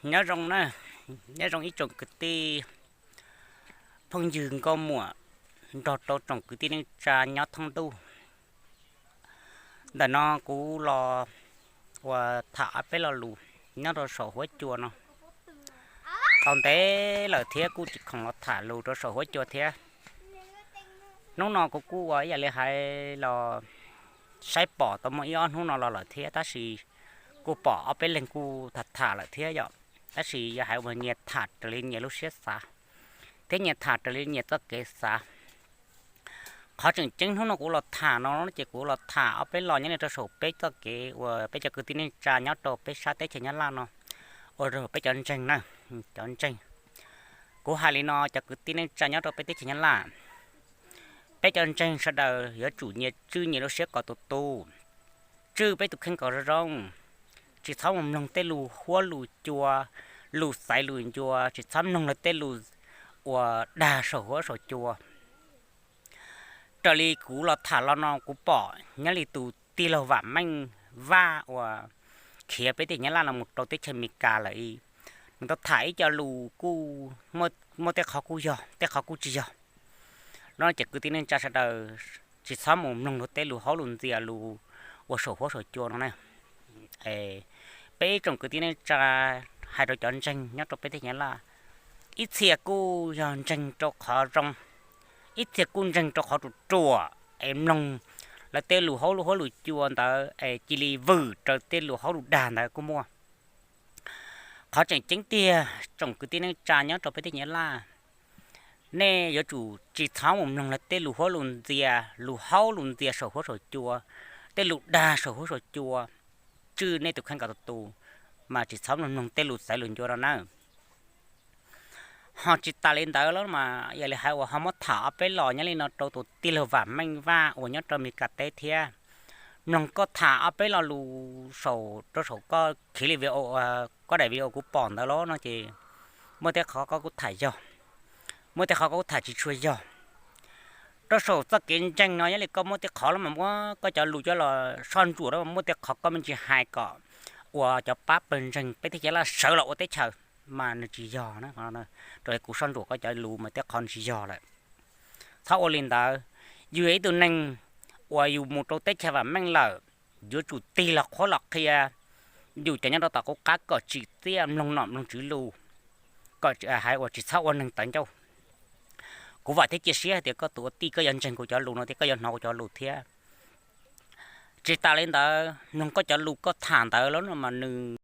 Nyob zoo na, nyob zoo ib tsoom kwv tij phooj ywg nkauj muam nrog rau tsoom kwv tij neej tsa nyob thoob ntuj. Ntawm no kuv los ua tham ob peb lo lus nyob rau saum huab cua no. Tau ntev lawm thiab kuj tsis khoom los tham lus rau saum huab cua thiab. Hnub no kuv kuj ua ib yam li hais los saib pom tau muaj ib ob hnub no los lawm thiab, tab sis kuj pom ob peb leeg kuj tham tham lawm thiab yom. Tab sis yog hais uas nyias tham raws li nyias lub siab xav thiab nyias tham raws li nyias txoj kev xav. Qhov tseem ceeb hnub no kuv los tham no ces kuv los tham ob peb lo nyob li rau saum peb txoj kev uas peb cov kwv tij neej tsa nyob rau peb sab teb chaws Nyab Laj no, ua rau peb cov ntseeg na, cov ntseeg. Kuv hais li no, cov kwv tij neej tsa nyob rau peb teb chaws Nyab Laj, peb cov ntseeg sawv daws yuav tsum nyias tswj nyias lub siab kom tus tu, tswj peb tus kheej kom zoo zoo, tsis txhob mus mloog tej lus huab lus cua, lus xaiv lus ncua, tsis txhob mloog lawv tej lus uas dag saum huab saum cua. Raws li kuv los tham los no kuv pom nyob li tus tij laug Vam Meej Vaj uas khiav peb teb chaws Nyab Laj no mus rau teb chaws Amelikas lawm, nws tau tham ib co lus kuj muaj tej qhov kuj yog, tej qhov kuj tsis yog. No ces kwv tij neej tsa sawv daws tsis txhob mus mloog luag tej lus haub lus ntxias lus ua saum huab saum cua no na. Peb ib tsoom kwv tij neej tsa hais rau cov ntseeg nyob rau peb teb chaws Nyab Laj, ib txhia kuj yog ntseeg rau qhov zoo, ib txhia kuj ntseeg rau qhov ruam ruam es mloog lawv tej lus haub lus huab lus cua ntawd es cia li vwm raws tej lus haub lus dag ntawd kuj muaj. Qhov tseem ceeb tiag tsoom kwv tij neej tsa nyob rau peb teb chaws Nyab Laj, nej yuav tsum tsis txhob mus mloog lawv tej lus huab lus ntxias, lus haub lus ntxias saum huab saum cua, tej lus dag saum huab saum cua, tswj nej tus kheej kom tus tu, mas tsis txhob mloog tej lus xaiv lus ncua no na. Ho tsis tas li ntawd los mas yog li hais uas ho muab tham ob peb los nyob li no rau tus tij laug Vam Meej Vaj uas nyob rau Amelikas teb thiab. Mloog koj tham ob peb lo lus saum rau saum koj khiav li video, koj daim video kuv pom ntawd los no ces muaj tej qhov koj kuj tham yog, muaj tej qhov koj kuj tham tsis tshua yog. Rau saum txoj kev ntseeg no yog li koj muaj tej qhov los mas muab koj cov lus coj los soj ntsuam, muaj tej qhov koj me ntsis hais kom uas cov pab pawg ntseeg peb teb chaws Nyab Laj sawv los ua teb chaws mas nws tsis yog na. Raws li kuv soj ntsuam koj cov lus mas tej qhov nws tsis yog lawm. Txhob ua li ntawd. Yus yog ib tug neeg uas yus mus rau teb chaws Vam Meej lawm, yuav tsum tig los qhuab los qhia yus cov nyob rau tom qub qab kom tsim txiaj mloog nom mloog tswv lus, kom hais uas tsis txhob ua neeg tawv ncauj. Kuv vam thiab cia siab hais tias koj tus ua tij koj yuav ntseeg kuv cov lus no thiab koj yuav hnov kuv cov lus thiab. Tsis tas li ntawd, mloog koj cov lus koj tham ntawd los no mas nws